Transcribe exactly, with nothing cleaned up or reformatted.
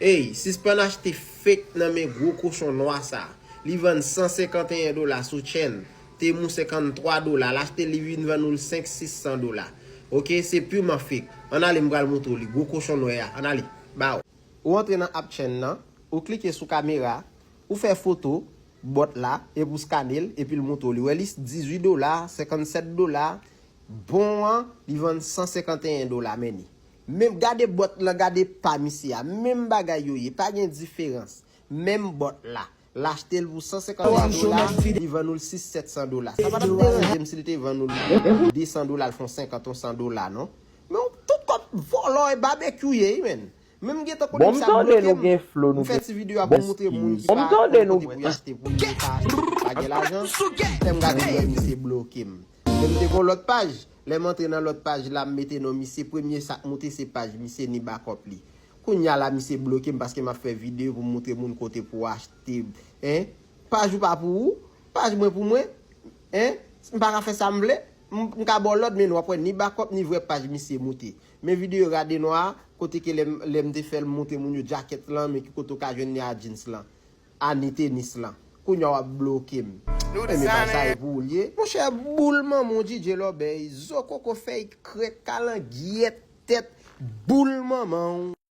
Ey, sispann achte fake nan men gwo kochon nwa sa. Li vann san senkanteyen dola sou Chain. Temu senkanntwa dola. L achte li vin vann ou l senk, sis san dola. Oke, se piman fake. Ann ale, m pral montre w li. Gwo kochon nwè a. Ann ale. Baw. Ou antre nan app Chain nan, ou klike sou kamera, ou fè foto bòt la, epi ou skane l, epi l montre w li. Wè li dizwit dola, senkannsèt dola. Bon an, li vann san senkanteyen dola, men li. Menm gade bòt lan, gade pa misye a. Menm bagay yo ye, pa gen diferans. Menm bòt la. L achte l pou san senkanteyen dola, li vann ou l sis, sèt san dola. Sa pa t ap deranje m si l te vann ou l desan dola, l fè yon senkant, yon san dola, non. Men w tout kòb vòlò e babekyou ye wi, menn. Menm gentan konnen m sa bloke m. M fè ti videyo a pou m montre moun ki pa konn kote pou y achte, pou yo pa achte, pa gen lajan. Lè m gade, m wè misye bloke m. Lè m te gon lòt paj, lè m antre nan lòt paj la, m mete non misye, premye sa k monte se paj misye ni bakòp li. Kounye a la, misye bloke m paske m ap fè videyo pou m montre moun kote pou achte. Hein? Paj ou pa pou ou, paj mwen pou mwen. Hein? M pa ka fè sa m vle. M, m ka ba w lòd, men w ap wè ni bakòp, ni vrè paj misye moute. Men videyo rad e nwa a, kote ke lè m, lè m te fè l montre moun yo djakèt lan, men ki kote w ka jwenn li a jeans lan, a ni tenis lan. Kounye a w ap bloke m. Men paj sa e pou ou l ye. Monchè, boul manman w, D J Lòbèy, zo koko fèy krèk, kalangyèt tèt, boul manman w.